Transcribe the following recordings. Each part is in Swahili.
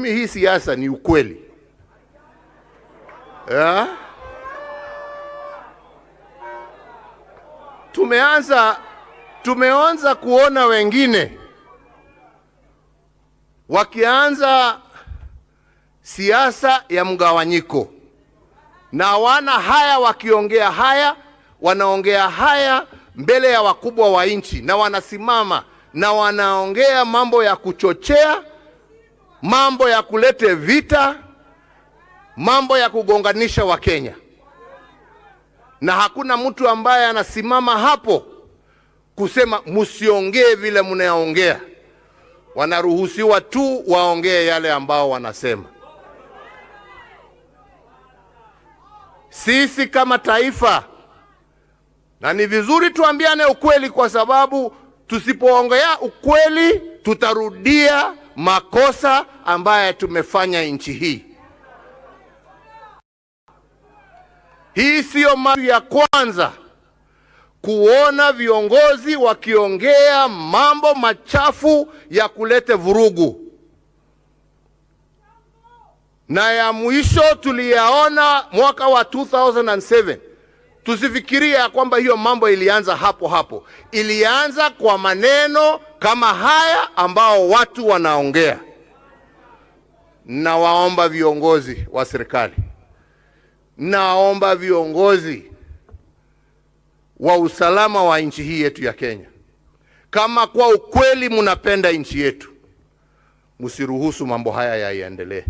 Mimi hii siasa ni ukweli yeah? Tumeanza kuona wengine wakianza siasa ya mgawanyiko, na wana haya wakiongea haya, wanaongea haya mbele ya wakubwa wa nchi, na wanasimama na wanaongea mambo ya kuchochea, mambo ya kulete vita, mambo ya kugonganisha Wakenya, na hakuna mtu ambaye anasimama hapo kusema msiongee vile mnaongea. Wanaruhusiwa tu waongee yale ambao wanasema. Sisi kama taifa, na ni vizuri tuambiane ukweli, kwa sababu tusipoongea ukweli tutarudia makosa ambaye tumefanya nchi hii. Hii siyo mara ya kwanza kuona viongozi wakiongea mambo machafu ya kulete vurugu, na ya mwisho tuliyaona mwaka wa 2007. Tusifikirie ya kwamba hiyo mambo ilianza hapo hapo. Ilianza kwa maneno kama haya ambao watu wanaongea. Nawaomba viongozi wa serikali, naomba viongozi wa usalama wa nchi hii yetu ya Kenya, kama kwa ukweli mnapenda nchi yetu, msiruhusu mambo haya yaendelee.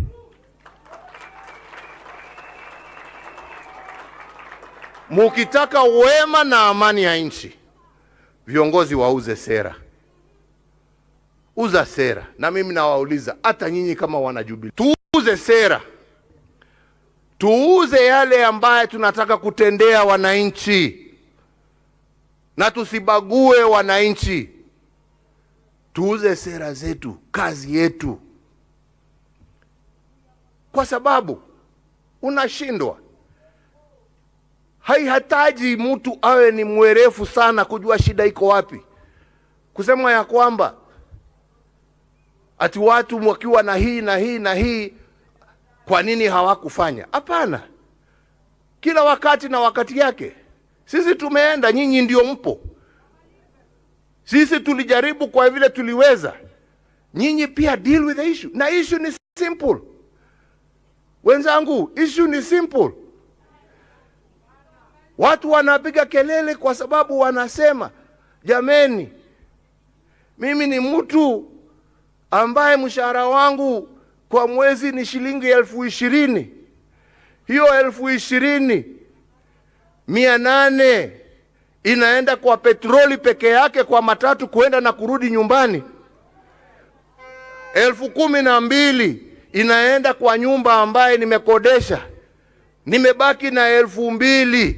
Mukitaka wema na amani ya nchi, viongozi wauze sera, uza sera. Na mimi nawauliza hata nyinyi kama wanajubilee, tuuze sera, tuuze yale ambaye tunataka kutendea wananchi, na tusibague wananchi. Tuuze sera zetu, kazi yetu, kwa sababu unashindwa. Haihitaji mtu awe ni mwerefu sana kujua shida iko wapi, kusema ya kwamba ati watu wakiwa na hii na hii na hii, kwa nini hawakufanya? Hapana, kila wakati na wakati yake. Sisi tumeenda, nyinyi ndio mpo. Sisi tulijaribu kwa vile tuliweza, nyinyi pia deal with the issue. Na issue ni simple, wenzangu, issue ni simple. Watu wanapiga kelele kwa sababu wanasema, jameni, mimi ni mtu ambaye mshahara wangu kwa mwezi ni shilingi 20,000. Hiyo 20,800 inaenda kwa petroli peke yake, kwa matatu kuenda na kurudi nyumbani. 12,000 inaenda kwa nyumba ambaye nimekodesha. Nimebaki na 2,000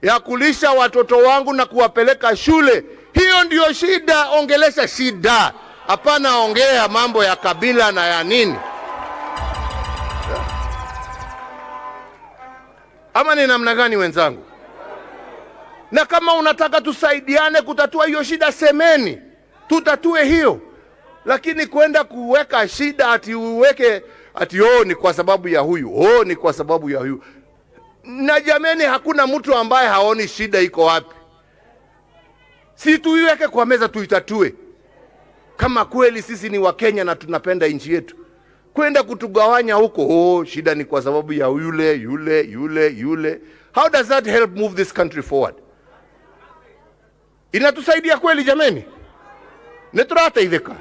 ya kulisha watoto wangu na kuwapeleka shule. Hiyo ndiyo shida. Ongelesha shida, hapana ongea mambo ya kabila na ya nini. Ama ni namna gani wenzangu? Na kama unataka tusaidiane kutatua hiyo shida, semeni tutatue hiyo, lakini kwenda kuweka shida ati uweke ati oh, ni kwa sababu ya huyu, oh, ni kwa sababu ya huyu. Na jameni, hakuna mtu ambaye haoni shida iko wapi. Si tuiweke kwa meza tuitatue, kama kweli sisi ni Wakenya na tunapenda nchi yetu. Kwenda kutugawanya huko, oh, shida ni kwa sababu ya yule yule yule yule. How does that help move this country forward? Inatusaidia kweli jameni? Niturateithika,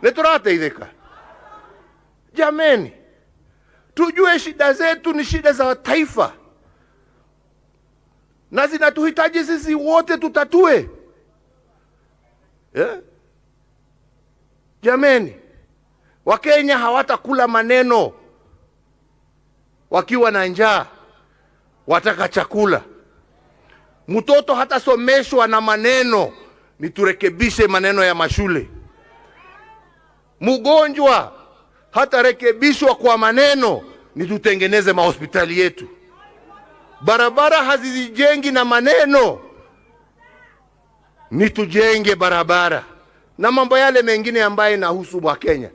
niturateithika jameni. Tujue shida zetu ni shida za taifa na zinatuhitaji sisi wote tutatue, yeah? Jameni, Wakenya hawatakula maneno wakiwa na njaa, wataka chakula. Mtoto hatasomeshwa na maneno, ni turekebishe maneno ya mashule. Mgonjwa hatarekebishwa kwa maneno, ni tutengeneze mahospitali yetu. Barabara hazizijengi na maneno, ni tujenge barabara na mambo yale mengine ambayo inahusu Wakenya.